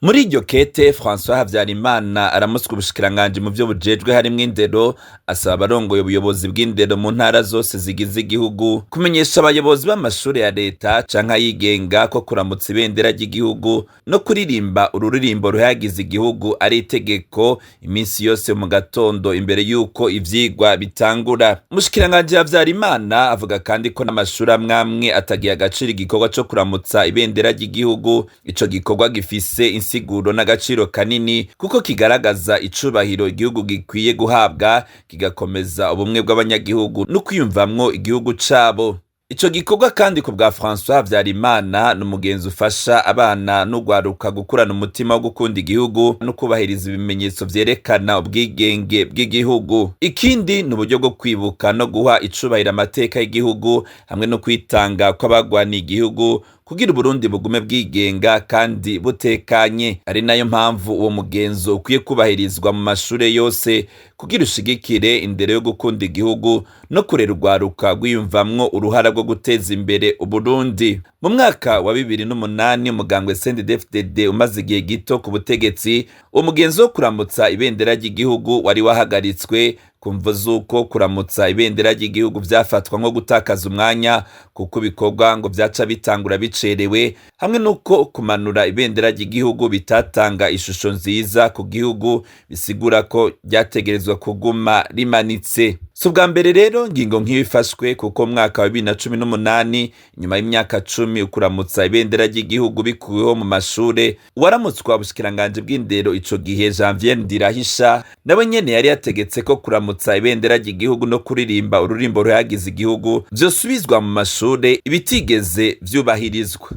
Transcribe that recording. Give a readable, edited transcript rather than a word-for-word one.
Muri iryo kete, François Habyarimana aramutswa ubushikiranganji mu vyo bujejwe harimwo indero, asaba abarongoye ubuyobozi bw'indero mu ntara zose zigize igihugu kumenyesha abayobozi b'amashure ya leta canke ayigenga ko kuramutsa ibendera ry'igihugu no kuririmba ururirimbo ruhayagiza igihugu ari itegeko iminsi yose mu gatondo imbere y'uko ivyigwa bitangura. Umushikiranganji Habyarimana avuga kandi ko n'amashure amwamwe atagiye agaciro igikorwa co kuramutsa ibendera ry'igihugu. Ico gikorwa gifise insiguro n'agaciro kanini kuko kigaragaza icubahiro igihugu gikwiye guhabwa, kigakomeza ubumwe bw'abanyagihugu no kwiyumvamwo igihugu cabo. Ico gikorwa kandi ku bwa François Habyarimana ni umugenzi ufasha abana n'ugwaruka gukurana umutima wo gukunda igihugu no kubahiriza ibimenyetso vyerekana ubwigenge bw'igihugu. Ikindi ni uburyo bwo kwibuka no guha icubahiro amateka y'igihugu hamwe no kwitanga kw'abagwaniye igihugu kugira Uburundi bugume bwigenga kandi butekanye. Ari nayo mpamvu uwo mugenzo ukwiye kubahirizwa mu mashure yose kugira ushigikire indero yo gukunda igihugu no kurera urwaruka rwiyumvamwo uruhara rwo guteza imbere Uburundi. Mu mwaka wa 2008, umugambwe CNDD-FDD umaze igihe gito ku butegetsi, uwo mugenzo wo kuramutsa ibendera ry'igihugu wari wahagaritswe ku mvo z'uko kuramutsa ibendera ry'igihugu vyafatwa nko gutakaza umwanya, kuko ibikorwa ngo vyaca bitangura bicerewe, hamwe n'uko kumanura ibendera ry'igihugu bitatanga ishusho nziza ku gihugu, bisigura ko ryategerezwa kuguma rimanitse. Si ubwa mbere rero ingingo nk'iyo ifashwe, kuko mu mwaka wa 2018, inyuma y'imyaka 10 ukuramutsa ibendera ry'igihugu bikuweho mu mashure, uwaramutswa ubushikiranganji bw'indero ico gihe, Janvier Ndirahisha, nawe nyene yari yategetse ko kuramutsa ibendera ry'igihugu no kuririmba ururimbo ruhayagiza igihugu vyosubizwa mu mashure, ibitigeze vyubahirizwa.